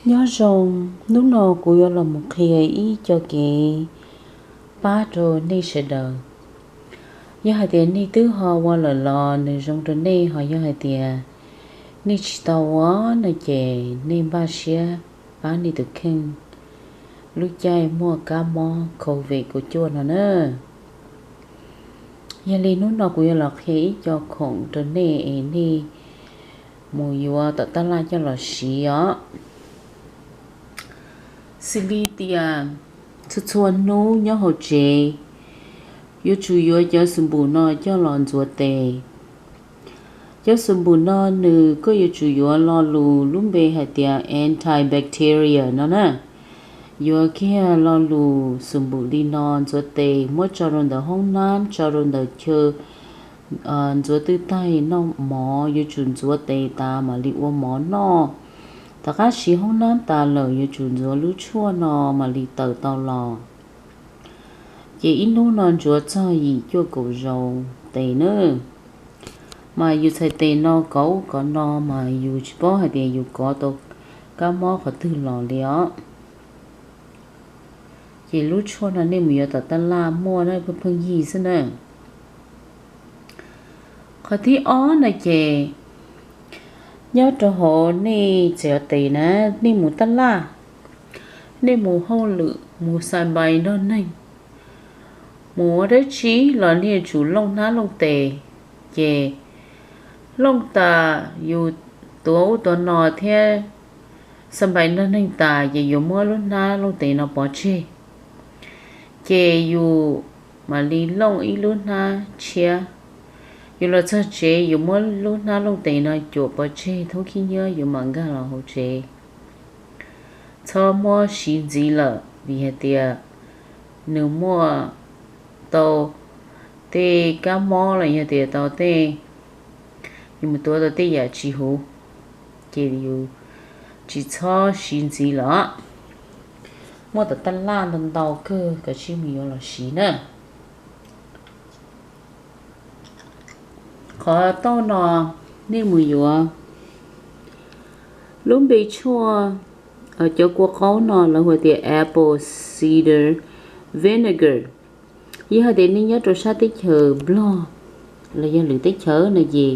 Nyob zoo, hnub no kuv yuav los mus qhia ib co kev pab rau nej sawv daws. Yog hais tias nej twb ho ua lawm los nws zoo rau nej, ho yog hais tias nej tsis tau ua no ces nej npaj siab pab nej tus kheej lub caij muaj kab mob covid kaum cuaj no na. Yog li hnub no kuv yuav los qhia ib co khoom rau nej es nej mus yuav tom tab laj coj los siv os. Xws li tias txhua txhua hnub nyob hauv tsev, yuav tsum yuav cov xus npum no coj los ntxuav tes. Cov xus npum no nws, koj yuav tsum yuav lo lus lub npe hais tias antibacteria no na. Yuav kiag lo lus xus npum li no ntxuav tes, muab tso rau ntawm hoob nab, tso rau ntawm chaw ntxuav twj taig noj mov, yuav tsum ntxuav tes tas mam li ua mov noj. Tom qab siv hoob nab tas lawm yuav tsum ntxuav lub tshuaj no mam li tawm tau los. Ces ib hnub no ntxuav txog yim cuaj kaum zaus tes na. Mas yus txhais tes no kov ub kov no mas yus tsis paub hais tias yus kov tau kab mob qhov twg los li os. Ces lub tshuaj no nej mus yuav tom tab laj muaj na, pheej pheej yig xwb na. Qhov thib ob no ces nyob rau hauv nej txhais tes na, nej mus tab laj, nej mus hauj lwm, mus xais npais nrog neeg, mus ua dab tsi los nej yuav tsum looj hnab looj tes. Ces looj tas yus tuav ub tuav no thiab xais npais nrog neeg tas ces yuav muab lub hnab looj tes no pov tseg. Ces yus mam li looj ib lub hnab tshiab. Yus los txog tsev yus muab lub hnab looj tes no cuam pov tseg thoob khib nyiab, yus mam nkag los hauv tsev. Txhob muab siv ntxiv lawm vim hais tias nws muaj tau tej kab mob los yog tias tau tej, yus mus tuav tau tej yam tsis huv, ces yus tsis txhob siv ntxiv lawm. Muaj tom tab laj ntau ntau kawg, koj cia li mus yuav los siv na. Qhov tauj no nej mus yuav lub npe tshuaj, cov kua qaub no lawv hu tias apple cider vinegar. Yog hais tias nej nyob rau sab teb chaws Nplog los yog lwm teb chaws no ces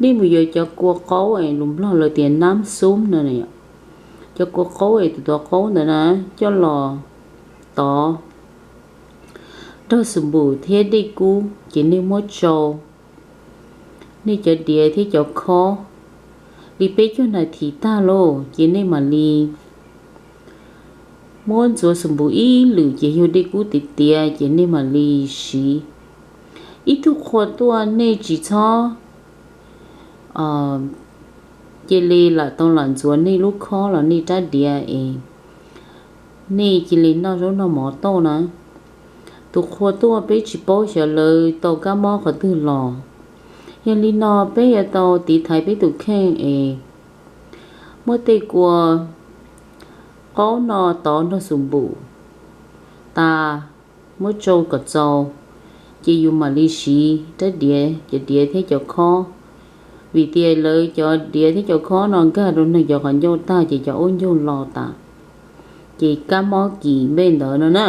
nej mus yuav cov kua qaub es lus Nplog lawv tias nab xub no, cov kua qaub es tus tuav qaub ntawd na, coj los tov nrog xus npum thiab dej kub ces nej muab tsau nej cov diav thiab cov khob li peb caug nas this tag lauj, ces nej mam li muab ntxuav xus npum ib lwm ces yog dej kub tiav tiav ces nej mam li siv. Ib tug qhua tuaj nej tsis txhob cia li lam tau lam ntxuav nej lub khob los nej rab diav es nej cia li noj zaub noj mov tauj na. Tus qhua tuaj peb tsis paub xyov lawv tau kab mob qhov twg los. Yog li no peb yuav tau tiv thaiv peb tus kheej es muab tej kua qaub no tov nrog xus npum tas, muab tsau kom txaus, ces yus mam li siv rab diav, cov diav thiab cov khob. Vim tias lawv cov diav thiab cov khob no nkag rau neeg cov qhov ncauj tag ces cov ub ncauj lo tas, ces kab mob kis npej ntawd no na.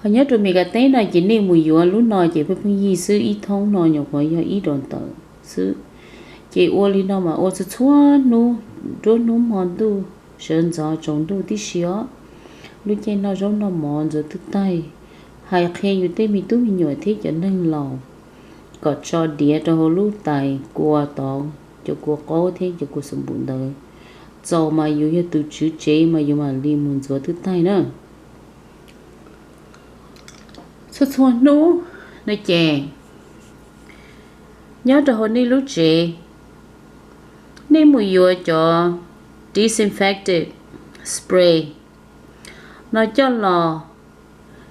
Ho nyob rau Mes Kas teb no ces nej mus yuav lub no ces pheej pheej yig xwb, ib thoob no nyuam qhuav yog ib dos ntawm xwb. Ces ua li no mas ua txhua txhua hnub, nruab hnub hmo ntuj, sawv ntxov tsaus ntuj tib si os. Lub caij noj zaub noj mov ntxuav twj taig, hais qhia yus tej me tub me nyuam thiab cov neeg laus kom tso diav rau hauv lub tais kua tod, cov kua qaub thiab cov kua xus npum ntawd. Txaus mas yus yog tus tswv tsev mas yus mam li mus ntxuav twj taig na. Txhua txhua hnub no ces nyob rau hauv nej lub tsev, nej mus yuav cov disinfectant spray no coj los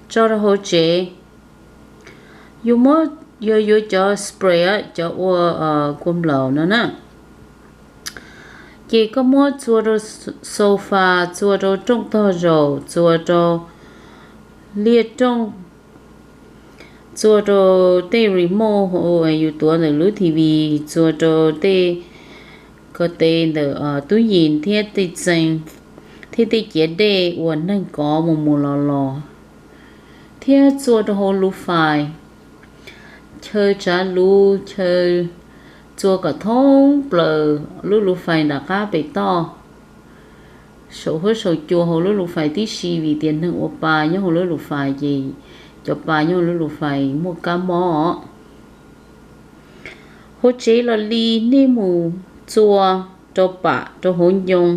tso rau hauv tsev. Yus muab, yog yuav cov spray, cov ua kua nplaum no na, ces koj muab txua rau sofa, txua rau rooj tog zaum, txua rau liaj rooj, txua rau tej remote yus tuav ntawm lub T V, txua rau tej ko tes ntawm tub yis thiab tej txee, thiab tej ciav dej uas neeg kov mus mus los los, thiab txua rau hauv lub fais, chaw tsav luv chaw, txua kom thoob plaws lub lub fais nram qab pem toj, saum huab saum cua hauv lub lub fais tib si, vim tias neeg ua pa nyob hauv lub lub fais ces cov pa nyob hauv lub lub fais muaj kab mob. Hauv tsev los li, nej mus txua rau pam rau hauv ncoo,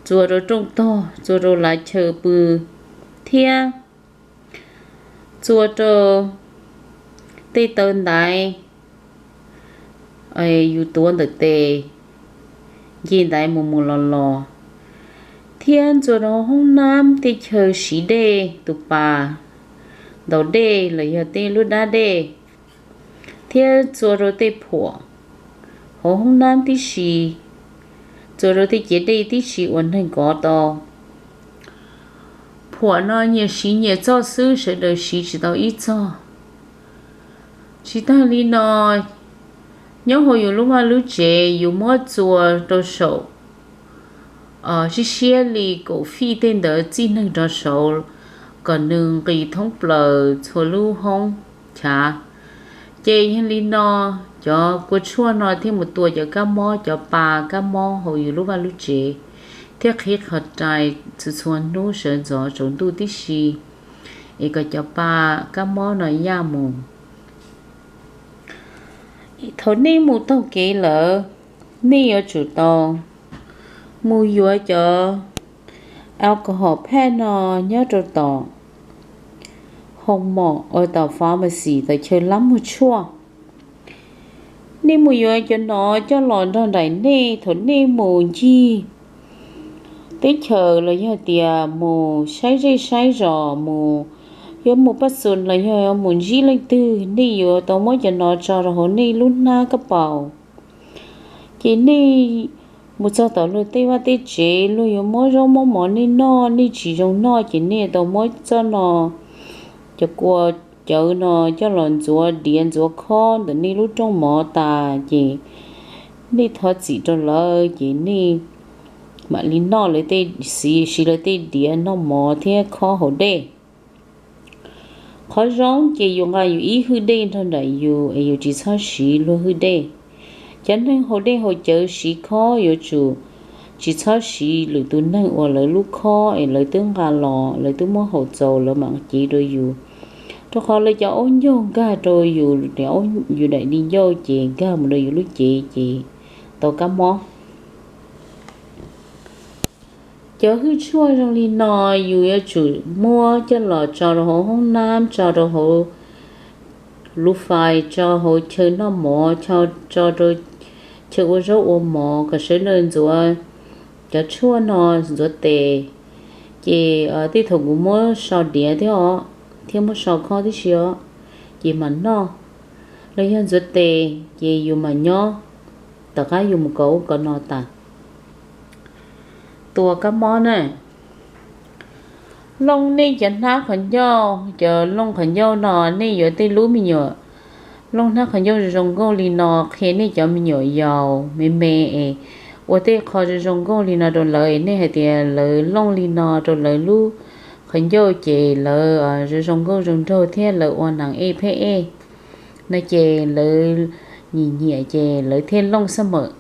txua rau rooj tog, txua rau lav chaw pw, thiab txua rau tej taw ntaiv yus tuav ntawm tes nce ntaiv mus mus los los, thiab txua rau hoob nab tej chaw siv dej, tus pas ntaus dej los yog tej lub dab dej, thiab txua rau tej phuam hauv hoob nab tib si, txua rau tej ciav dej tib si uas neeg kov tau. Phuam no nyias siv nyias txoj xwb, sawv daws siv tsis tau ib txoj. Tsis tag li no, nyob hauv yus lub vaj lub tsev yus muab txua rau saum siab siab li kaum fij tej ntawd txij neeg rov saud, kom nws nqis thoob plaws txhua lub hoob chav. Ces yog li no, cov kua tshuaj no thiaj mus tua cov kab mob, cov pa kab mob hauv yus lub vaj lub tsev, thiab qhib qhov rai txhua txhua hnub sawv ntxov tsaus ntuj tib si, es kom cov pa kab mob no yaj mus. Thaum nej mus taug kev lawm, nej yuav tsum tau mus yuav cov alcohol pad no nyob rau tom hoo mom uas tom pharmacy, tom chaw lab muag tshuaj. Nej mus yuav cov no coj los nrog nraim nej thaum nej mus ncig teb chaws los yog tias mus saib zej saib zos, mus, yuav mus paj xus los yog mus ntsib leej twg, nej yuav tau muab cov no tso rau hauv nej lub hnab kab paus. Ces nej mus txog tom luag tej vaj tej tsev, luag yuav muab zaub muab mov nej noj, nej tsis zoo noj, ces nej tau muab txoj no, cov kua cawv no coj los ntxuav diav ntxuav khob ntawm nej lub rooj mov tas, ces nej thov txim rau lawv, ces nej mam li noj lawv tej, siv lawv tej diav noj mov thiab khob haus dej. Qhov zoo ces yus nqa yus ib hwj dej nrog nraim yus es yus tsis txhob siv luag hwj dej. Cov neeg haus dej haus cawv siv khob yuav tsum tsis txhob siv lwm tus neeg uas lawv lub khob es lawv twb nqa los, lawv twb muab haus txaus lawv mam cev rau yus, rau qhov lawv cov aub ncaug nkag rau yus, yus daim di ncauj ces nkag mus rau yus lub cev ces tau kab mob. Cov hwj tshuaj zoo li no yus yuav tsum muab coj los tso rau hauv hoob nab, tso rau hauv lub fais, tso hauv chaw noj mov, tso rau chaw ua zaub ua mov kom sawv daws ntxuav cov tshuaj no, ntxuav tes. Ces tej thaum kuv muab so diav thiab os, thiab muab so khob tib si os, ces mam noj. Los yog ntxuav tes ces yus mam nyob, tom qab yus mus kov ub kov no tas. Tua kab mob na. Looj nej cov hnab qhov ncauj, cov looj qhov ncauj no nej yuav tej lub me nyuam looj hnab qhov ncauj zoo zoo nkauj li no, qhia nej cov me nyuam yaus me me es ua tej qho zoo zoo nkauj li no rau lawv, nej hais tias lawv looj li no rau lawv lub qhov ncauj ces lawv zoo zoo nkauj zoo nraug thiab lawv ua neeg ej pheej ej no ces lawv nyiam nyiam ces lawv thiaj looj xab mawm.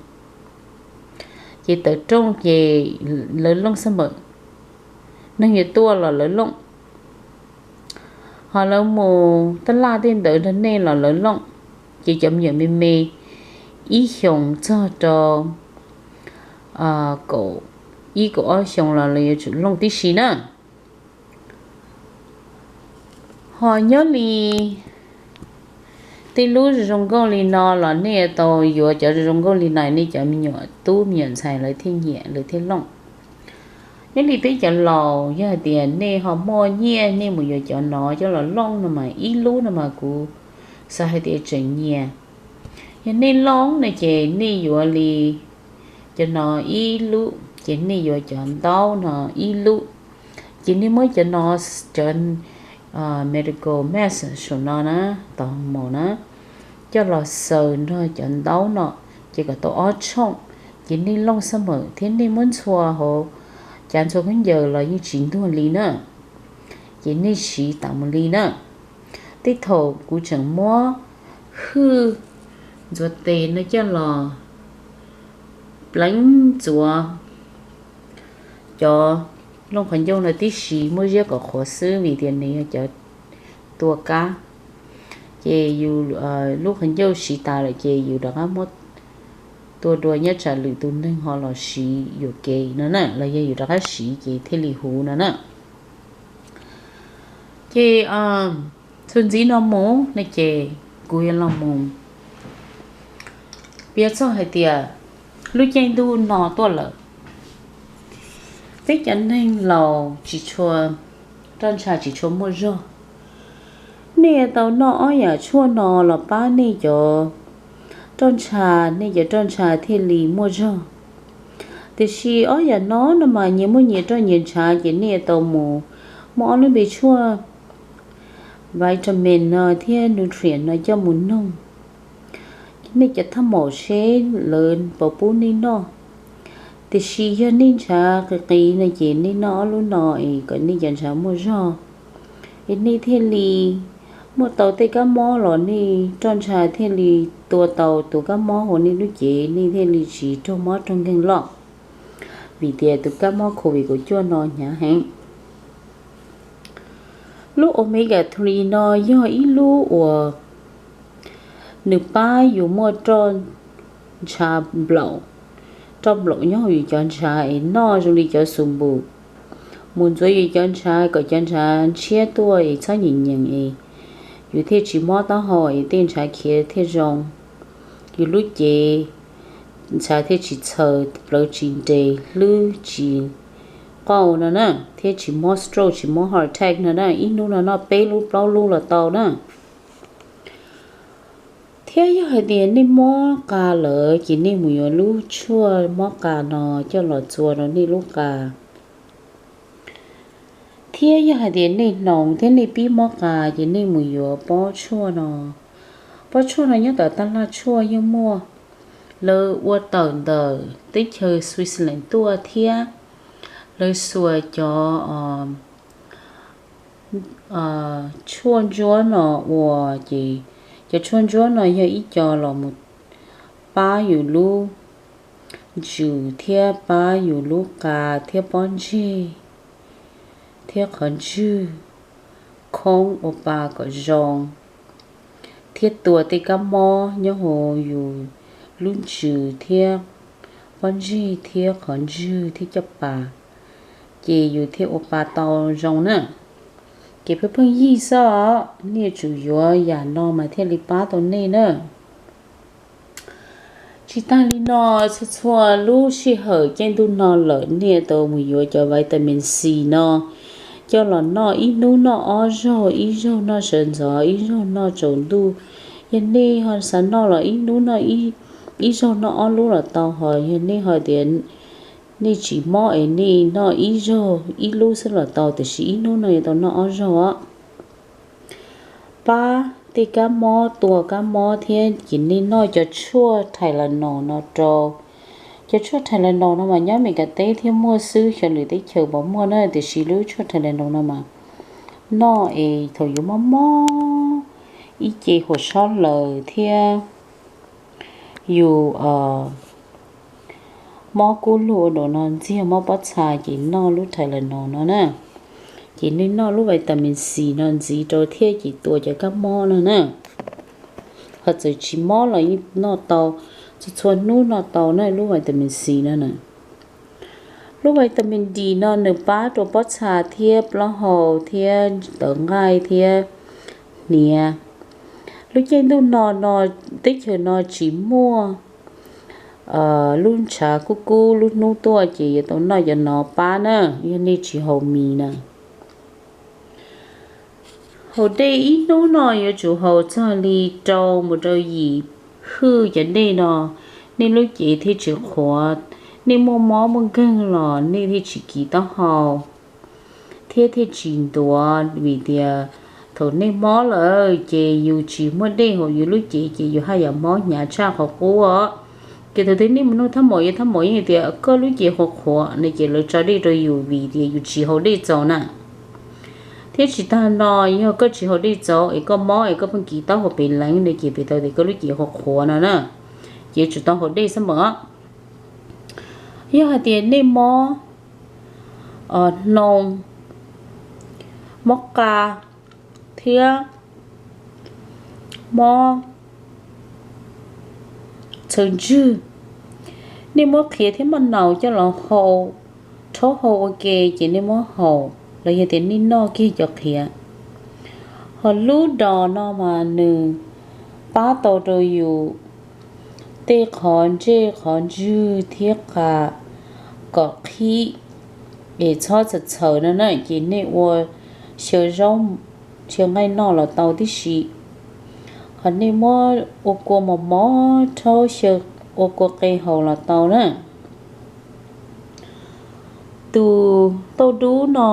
Ces tawm rooj ces lawv looj xab mawm, neeg yuav tuaj los lawv looj. Ho lawv mus taj laj tej ntawd nrog nej los lawv looj. Ces cov me nyuam me me ib xyoos txog rau kaum ib kaum ob xyoos los lawv yuav tsum looj tib si na. Ho nyob li tej lub zoo zoo nkauj li no los nej yuav tau yuav cov zoo zoo nkauj li no, nej cov me nyuam tub me nyuam ntxhais lawv thiaj nyiam lawv thiaj looj. Nyob li peb cov laus yog hais tias nej ho muaj nyiaj nej mus yuav cov no coj los looj no mas ib lub no mas kuv xav hais tias tseem nyias. Yog nej looj no ces nej yuav li cov no ib lub, ces nej yuav cov ntaub no ib lub, ces nej muab cov no, cov medical mask saum no na, tom hoo mom na, coj los xaws nrog cov ntaub no, ces kom tau ob tshooj, ces nej looj xab mawm thiab nej muab ntxhua hauv cav ntxhua khaub ncaws los yeej tsis ntuag li na, ces nej siv tas mus li na. Tej thaum kuv tseem muab hwj ntxuav tes no coj los pleev ntxuav cov looj qhov ncauj no tib si, muab ziab kom qhuav xwb vim tias nws yog cov tua kab. Ces yus lub qhov ncauj siv tas lawm ces yus rov qab muab tua dua nyob tsam lwm tus neeg ho los siv yuam kev no na, los yog yus rov qab siv ces thiaj li huv no na. Ces txuas ntxiv no mus no ces kuv yuav los mus piav txog hais tias lub caij ntuj no tuaj lawm, peb cov neeg laus tsis tshua, roj ntsha tsis tshua muaj zog. Nej yuav tau noj ob yam tshuaj no los pab nej cov roj ntsha, nej cov roj ntsha thiaj li muaj zog. Tiam sis ob yam no no mas nyias muaj nyias roj nyias ntshav, ces nej yuav tau mus muaj ob lub npe tshuaj vitamin no thiab nutrient no coj mus noog nej cov thaj maum seb lawv puas pub nej noj. Tiam sis yog nej ntshav qis qis no ces nej noj ob lub no es kom nej cov ntshav muaj zog, es nej thiaj li muaj tau tej kab mob los nej roj ntsha thiaj li tua tau tus kab mob hauv nej lub cev, nej thiaj li tsis raug mob raug nkeeg loj. Vim tias tus kab mob covid kaum cuaj no hnyav heev. Lub omega three no yog ib lub uas nws pab yus muaj roj ntsha nplaum, roj nplaum nyob hauv yus cov ntshav es noj zoo li cov xu npum mus ntxuav yus cov ntshav kom cov ntshav ntshiab tuaj es txhob nyeem nyeem es yus thiaj tsis mob taub hau es tej ntshav khiav thiaj zoo. Yus lub cev ntshav thiaj tsis txhaws, plawv tsis nres, hlwb tsis qauj no na, thiab tsis mob stroke tsis mob heart attack no na. Ib hnub no noj peb lub plaub lub los tau na. Thiab yog hais tias nej mob qa lawm ces nej mus yuav lub tshuaj mob qa no coj los txua rau nej lub qa. Thiab yog hais tias nej hnoos thiab nej pib mob qa ces nej mus yuav pob tshuaj no. Pob tshuaj no nyob tom taj laj tshuaj yeej muaj. Lawv ua tawm ntawm teb chaws Switzerland tuaj thiab lawv xuas cov tshuaj ntsuab no ua, ces cov tshuaj ntsuab no yog ib co los mus pab yus lub ntsws thiab pab yus lub qa thiab pob ntseg thiab qhov ntswg khoob ua pa kom zoo, thiab tua tej kab mob nyob hauv yus lub ntsws thiab pob ntseg thiab qhov ntswg thiab caj pas, ces yus thiaj ua pa tau zoo na. Ces pheej pheej yig xwb os, nej yuav tsum yuav yam no mas thiaj li pab tau nej na. Tsis tag li no, txhua txhua lub sij hawm caij ntuj no lawm nej yuav tau mus yuav cov vitamin C no coj los noj, ib hnub noj ob zaug, ib zaug noj sawv ntxov, ib zaug noj tsaus ntuj. Yog nej ho xav noj los ib hnub noj ib zaug noj ob lub los tau, ho yog nej ho tias nej tsis mob es nej noj ib zaug ib lub xwb los tau, tiam sis ib hnub no yuav tau noj ob zaug os. Pab tej kab mob, tua kab mob thiab ces nej noj cov tshuaj Tylenol no rau. Cov tshuaj Tylenol no mas nyob Meskas teb thiaj muaj xwb, xyov lwm teb chaws puas muaj na, tiam sis lub tshuaj Tylenol no mas noj es thaum yus mob mob ib ce huas sob laws thiab yus mob kub lug ua dua no, ntxiag mob pob txha ces noj lub Tylenol no na. Ces nej noj lub vitamin C no ntxiv rau thiab ces tua cov kab mob no na. Ho txawm tsis mob los yeej noj tau, txhua txhua hnub noj tau na lub vitamin C no na. Lub vitamin D no nws pab rau pob txha thiab plaub hau thiab tawv nqaij thiab hniav. Lub caij ntuj no no teb chaws no tsis muaj lub ntshav kub kub lub hnub tuaj ces yuav tau noj cov no pab na, yog nej tsis haus mis na. Haus dej ib hnub no yuav tsum haus txog li rau mus rau yim hwj cov dej no, nej lub cev thiaj tsis qhuav. Nej muaj mob muaj nkeeg los nej thiaj tsis kiv taub hau thiab thiaj tsis ntuav, vim tias thaum nej mob lawm ces yus tsis muaj dej hauv yus lub cev ces yus haj yam mob hnyav tshaj qhov qub os. Ces thaum twg nej mus nug thaj maum, yog thaj maum yeej tias koj lub cev qhuav qhuav no ces lawv tso dej rau yus vim tias yus tsis haus dej txaus na. Thiab tsis tag no, yog koj tsis haus dej txaus es koj mob es koj pheej kiv taub hau pem leev no ces piv tau tias koj lub cev qhuav qhuav no na, ces tsum tau haus dej xwb mas. Yog hais tias nej mob hnoos, mob qa thiab mob txhaws ntswg, nej muab qhiav thiab maj naus coj los hau, rhaub hau ua ke ces nej muab haus los yog tias nej noj kiag cov qhiav. Ho lub dos no mas nws pab tau rau yus tej qhov ntsej qhov ntswg thiab qa kom qhib es txhob txhaws txhaws no na, ces nej ua xyaw zaub xyaw nqaij noj los tau tib si. Ho nej muab ua kua mos mos rhaub xyaw ua kua qe haus los tau na. Tus tauj dub no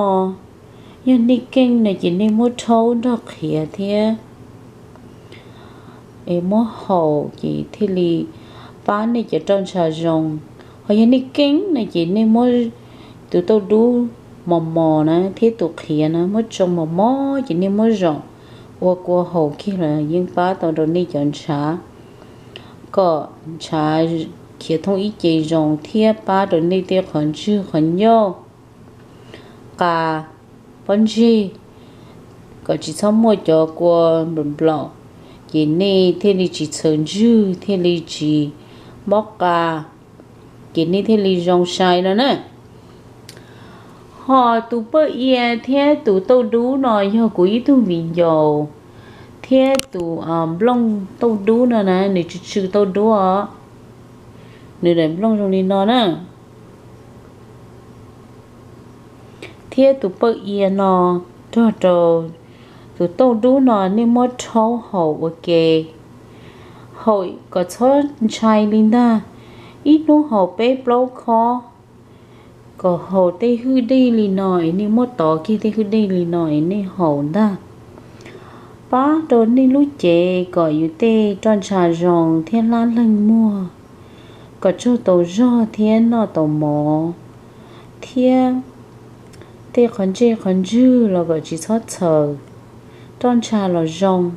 yog nej keej no ces nej muab rhaub nrog qhiav thiab es muab haus ces thiaj li pab nej cov roj ntsha zoo. Ho yog nej keej no ces nej muab tus tauj dub mos mos na thiab tus qhiav na muab tsoo mos mos ces nej muab zom ua kua haus kiag los yeej pab tau rau nej cov ntshav kom ntshav khiav thoob ib ce zoo thiab pab rau nej tej qhov ntswg qhov ncauj, qa, pob ntseg kom tsis txhob muaj cov kua nplaum nplaum, ces nej thiaj li tsis txhaws ntswg thiaj li tsis mob qa, ces nej thiaj li zoo sai no na. Ho tus pawj ia thiab tus tauj dub no yog kuv ib tug viv ncaus thiab tus nplooj tauj dub no na, nws tsw tsw tauj dub os, nws daim nplooj zoo li no na. Thiab tus pawj ia no nrog rau tus tauj dub no nej muab rhaub haus ua ke, haus kom txhob ntshai li ntag. Ib hnub haus peb plaub khob, kom haus tej hwj dej li no es nej muab tov kiag tej hwj dej li no es nej haus ntag. Pab rau nej lub cev kom yus tej roj ntsha zoo thiab hlab leeg muag, kom tsaug tau zog thiab noj tau mov, thiab tej qhov ntsej qhov ntswg los kom tsis txhob txhaws, roj ntsha los zoo.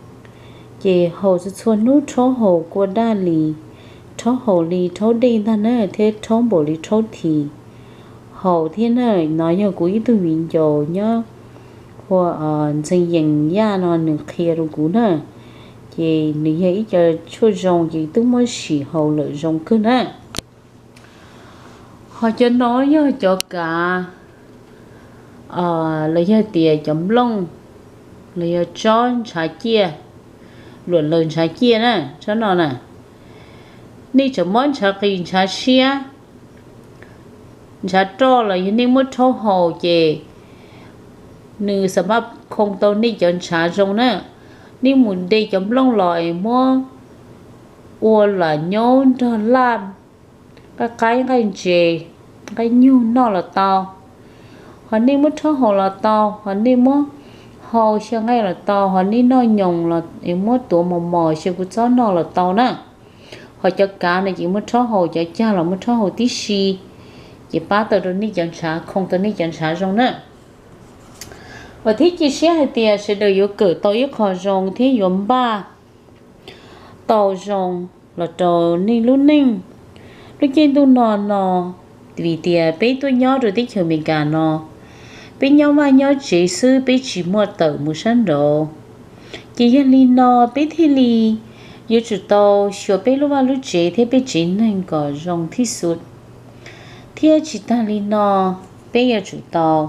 Ces haus txhua txhua hnub, rhaub haus kua daj li, rhaub haus li rhaub dej ntag na thiab rhaub npaum li rhaub this. Haus thiab na, no yog kuv ib tug viv ncaus nyob hu ua Ntxhee Yees Yaj no nws qhia rau kuv na. Ces nws yog ib co tshuaj zoo ces twb muab sim haus lawm zoo kawg na. Ho cov no yog cov kav los yog tias cov nplooj los yog tsob ntshav ciaj, luam laws ntshav ciaj na, tsob no na. Nej tseem mob ntshav qis ntshav siab, ntshav roj los yog nej muab rhaub haus ces nws xam maj khoo tau nej cov ntshav zoo na. Nej mus de cov nplooj los es muab ua lam nyob nrog laj, nqaij qaib nqaij ntses, nqaij nyug noj los tau. Ho nej muab rhaub haus los tau, ho nej muab hau xyaw nqaij los tau, ho nej noj nyoos los es muab tuav mos mos xyaw kua txob noj los tau na. Ho cov kav no ces muab rhaub haus, cov cag los muab rhaub haus tib si, ces pab tau rau nej cov ntshav, khoo tau nej cov ntshav zoo na. Vam thiab cia siab hais tias sawv daws yuav kawm tau ib qho zoo thiab yuav npaj tau zoo los rau nej lub neej. Lub caij ntuj no no, vim tias peb tuaj nyob rau teb chaws Amelikas no, peb nyob vaj nyob tsev xwb, peb tsis muaj tawm mus sab nraud. Ces yog li no peb thiaj li yuav tsum tau xyuas peb lub vaj lub tsev thiab peb tsev neeg kom zoo thib xus. Thiab tsis tag li no, peb yuav tsum tau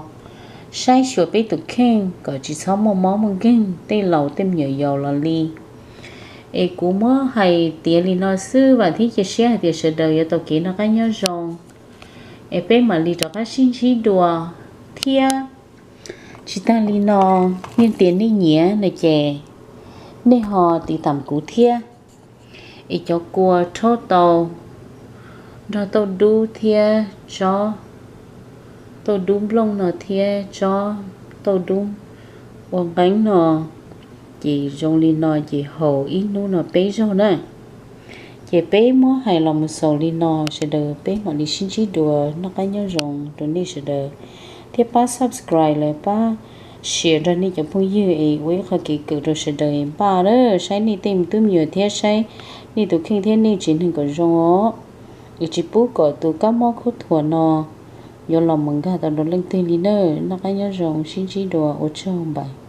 saib xyuas peb tus kheej kom tsis txhob muaj mob muaj nkeeg tej laus tej me nyuam yaus los li. Es kuv muab hais tiav li no xwb, vam thiab cia siab hais tias sawv daws yuav tau kev noj qab nyob zoo, es peb mam li rov qab sib ntsib dua thiab. Tsis tag li no, yog tias nej nyiam no ces nej ho tiv tam kuv thiab. Es cov kua rhaub tau nrog tauj dub thiab tsob, tauj dub nplooj no thiab tsob tauj dub ua nqeeb no, ces zoo li no ces haus ib hnub no peb zaug na. Ces peb muab hais los mus xaus li no, sawv daws peb mam li sib ntsib dua, noj qab nyob zoo rau nej sawv daws, thiab pab subscribe los pab share nrog nej cov phooj ywg es ua ib qho kev kawm rau sawv daws npaj na, saib nej tej me tub me nyuam thiab saib nej tus kheej thiab nej tsev neeg kom zoo os. Es tsis pub kom tus kab mob khaub thuas no yuav los mus nkag tau rau leej twg li na. Noj qab nyob zoo, sib ntsib dua, ua tsaug npawg.